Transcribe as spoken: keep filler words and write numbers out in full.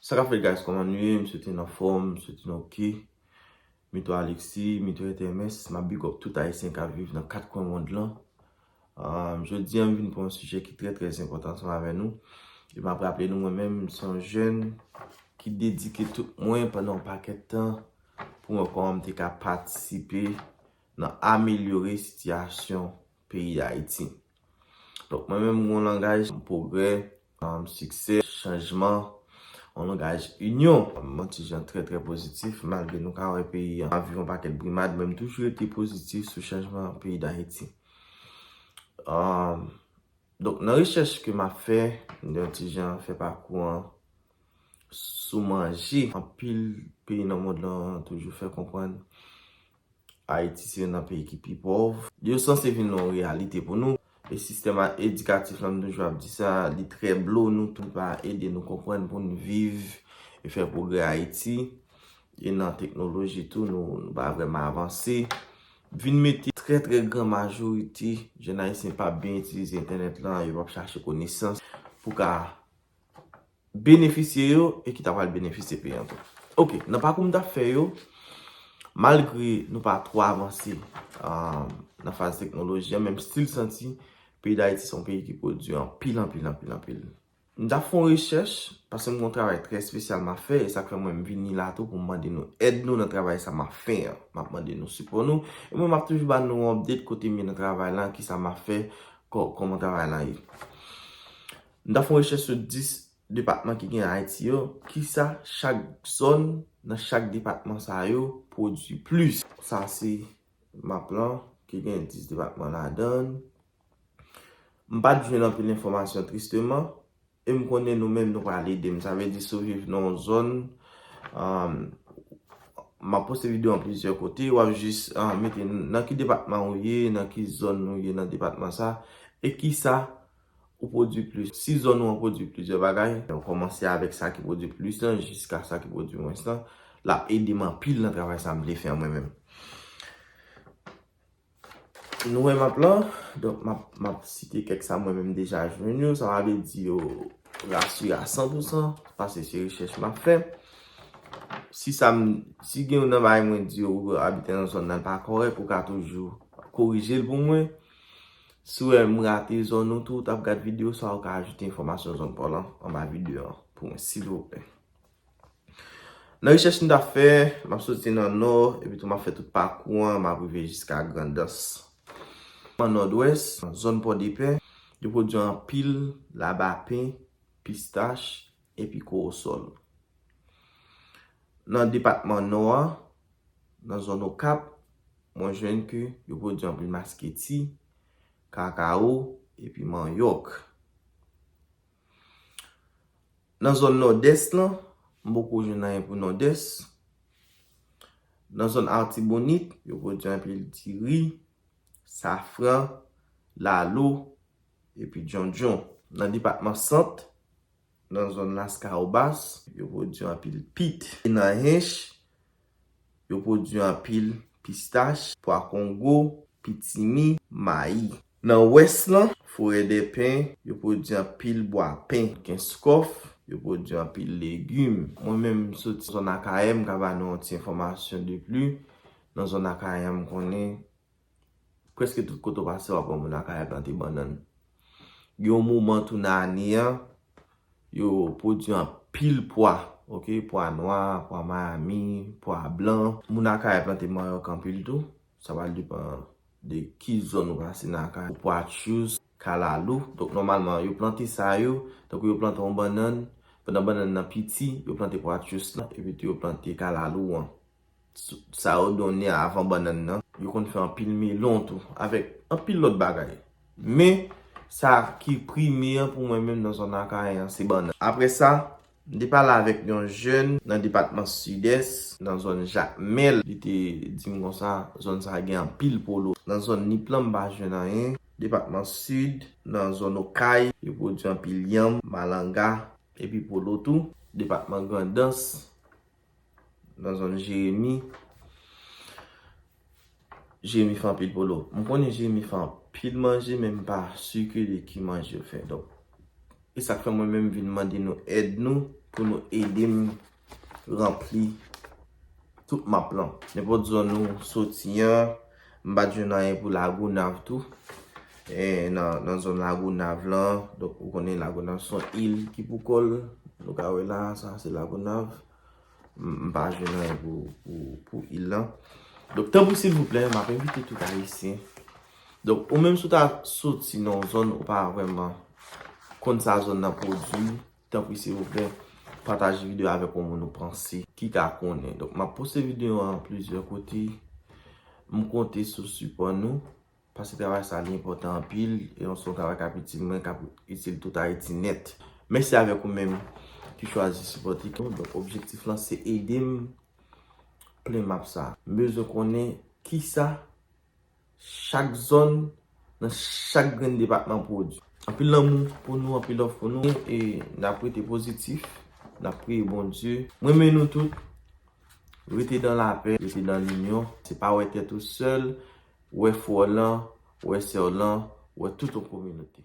Sa k ap fèt, guys? Kòman nou ye? M swete n anfòm, m swete n oke. Mito Alexis, Mito T M S, m ap big up tout Ayisyen k ap viv nan kat kwen mond lan. Um, jodi a, m vin pou yon sijè ki trè, trè enpòtan ansanm avè nou. E m ap raple nou, mwen menm, m se yon jèn ki dedike tout mwen pandan yon pakèt tan pou mwen kòman m te ka patisipe nan amelyore sitiyasyon peyi Dayiti. Donk, mwen menm, m gon langaj pwogrè, um, siksè, chanjman, yon langaj inyon. M yon ti jan trè, trè pozitif, malgre nou ka wè peyi an ap viv yon pakèt brimad, men m toujou rete pozitif sou chanjman peyi Dayiti. Um, donk, nan rechèch ke m ap fè, m yon ti jan fè pakou an sou manje. Anpil peyi nan mond lan toujou fè konprann Ayiti se youn nan peyi ki pi pòv. Yo sanse vin yon reyalite pou nou. E sistèm a-, edikatif lan, m toujou ap di sa, li trè blo nou tou, li pa ede nou konprann pou n viv e fè pwogrè Ayiti. E nan teknoloji tou, nou, nou pa vrèman avanse. Vin mete trè, trè gran majorite jèn ayisyen pa byen itilize entènèt lan, yo p ap chache konesans pou ka benefisye yo e ki ta pral benefisye peyi an tou. Oke, nan pakou m t ap fè yo, malgre nou pa twò avanse, um, nan faz teknoloji an, men m still santi peyi Dayiti se yon peyi ki pwodui anpil, anpil, anpil, anpil. M t ap fè yon rechèch, paske m gen yon travay trè espesyal m ap fè, e sa k fè mwen m vini la tou pou m mande nou èd nou nan travay sa m ap fè an. M ap mande nou sipò nou, e mwen m ap toujou ba nou yon update kote m ye nan travay la, kisa m ap fè, kò-, kòman travay la ye. M t ap fè yon rechèch sou dis depatman ki gen Ayiti yo, kisa chak zòn nan chak depatman sa yo pwodui plis. Sa se map lan ki gen dis depatman ladan l. M pa t jwenn anpil enfòmasyon, tristeman, e m konnen nou menm nou pral ede m. Sa vle di, si w viv nan yon zòn, um, m ap poste videyo an plizyè kote, w ap jis, um, mete nan ki depatman ou ye, nan ki zòn ou ye nan depatman sa, e kisa ou pwodui plis. Si zòn ou an pwodui plizyè bagay, ou kòmanse avèk sa ki pwodui plis lan jiska sa ki pwodui mwens lan, l ap ede m anpil nan travay sa m vle fè an mwen menm. Nou wè map lan, donk m ap, m ap site kèk sa mwen menm deja jwenn yo, sa pa vle di yo rasire a san pou san, paske se rechèch m ap fè. Si sa m, si gen youn nan bagay mwen di yo, ou abite nan zòn nan, l pa kòrèk, ou ka toujou korije l pou mwen. Si w wè m rate zòn ou tou, w t ap gad videyo sa, ou ka ajoute enfòmasyon zòn pa w lan anba videyo an pou mwen, silvouplè. Nan rechèch m t ap fè, m ap soti nan Nò, epi tou m ap fè tout pakou an, m ap rive jiska Grandans. Nan Nòdwès, nan zòn Pòdepè, yo pwodui anpil labapen, pistach, epi kowosòl. Nan depatman Nò a, nan zòn Okap, mwen jwenn ke yo pwodui anpil masketi, kakawo, epi manyòk. Nan zòn Nòdès lan, m poko jwenn anyen pou Nòdès. Nan zòn Artibonit, yo pwodui anpil diri, safran, lalo, epi djondjon. Nan depatman Sant, nan zòn Laskawobas, yo pwodui anpil pit. E nan Hench, yo pwodui anpil pistach, pwa kongo, pitimi, mayi. Nan Wès lan, Forèdèpen, yo pwodui anpil bwa pen. Kenskòf, yo pwodui anpil legim. Mwen menm, m soti zòn Akayè, m ka ba nou yon ti enfòmasyon de pli. Nan zòn Akayè, m konnen prèske tout kote w pase, w ap wè moun Akayè plante bannann. Gen yon moman tou nan ane an, yo pwodui anpil pwa, oke, pwa nwa, pwa Miami, pwa blan. Moun Akayè plante manyòk anpil tou. Sa pral depann de ki zòn ou pase nan Akayè. Pwa tchous, kalalou. Donk, nòmalman, yo plante sa yo, tankou yo plante yon bannann, pandan bannann nan piti, yo plante pwa tchous lan, epi tou yo plante kalalou an. Sa yo donnen avan bannann nan. Yo konn fè anpil melon tou, avèk anpil lòt bagay. Men, sa ki prime an pou mwen menm nan zòn Akayè an, se bannann. Apre sa, m te pale avèk yon jèn nan depatman Sidès, nan zòn Jakmèl. Li te di m konsa, zòn sa a gen anpil polo. Nan zòn Nip lan, m pa jwenn anyen. Depatman Sid, nan zòn Okay, yo pwodui anpil yanm, malanga, epi polo tou. Depatman Grandans, nan zòn Jeremi. Jeremi fè anpil polo. M konnen Jeremi fè anpil manje, men m pa si ke de ki manje yo fè. Donk, E sa k fè mwen menm vin mande nou èd nou pou nou ede m ranpli tout map lan. Nenpòt zòn nou soti an, m pa t jwenn anyen pou Lagonav tou. E nan, nan zòn Lagonav lan, donk ou konnen Lagonav se yon il ki pou kò l. Nou ka wè la, sa se Lagonav. M, m pa jwenn anyen pou, pou, pou il lan. Donk, tanpri silvouplè, m ap envite tout Ayisyen. Donk, ou menm si w ta soti nan yon zòn ou pa vrèman konn sa zòn nan pwodui, tanpri silvouplè, pataje videyo avèk yon moun ou panse ki ka konnen. Donk, m ap poste videyo an plizyè kote. M konte sou sipò nou. Paske travay sa li enpòtan anpil, e se yon travay k ap itil mwen, k ap itil tout Ayiti nèt. Mèsi avèk ou menm ki chwazi sipòte nou. Donk, objektif lan se ede m plen map sa. M bezwen konnen kisa chak zòn nan chak grenn depatman pwodui. Anpil lanmou pou nou, anpil love pou nou, e n ap rete pozitif, n ap priye Bondye. M renmen nou tout. Rete dan lapè, rete dan linyon. Se pa wè tèt ou sèl, wè frè w lan, wè sè w lan, wè tout yon kominote.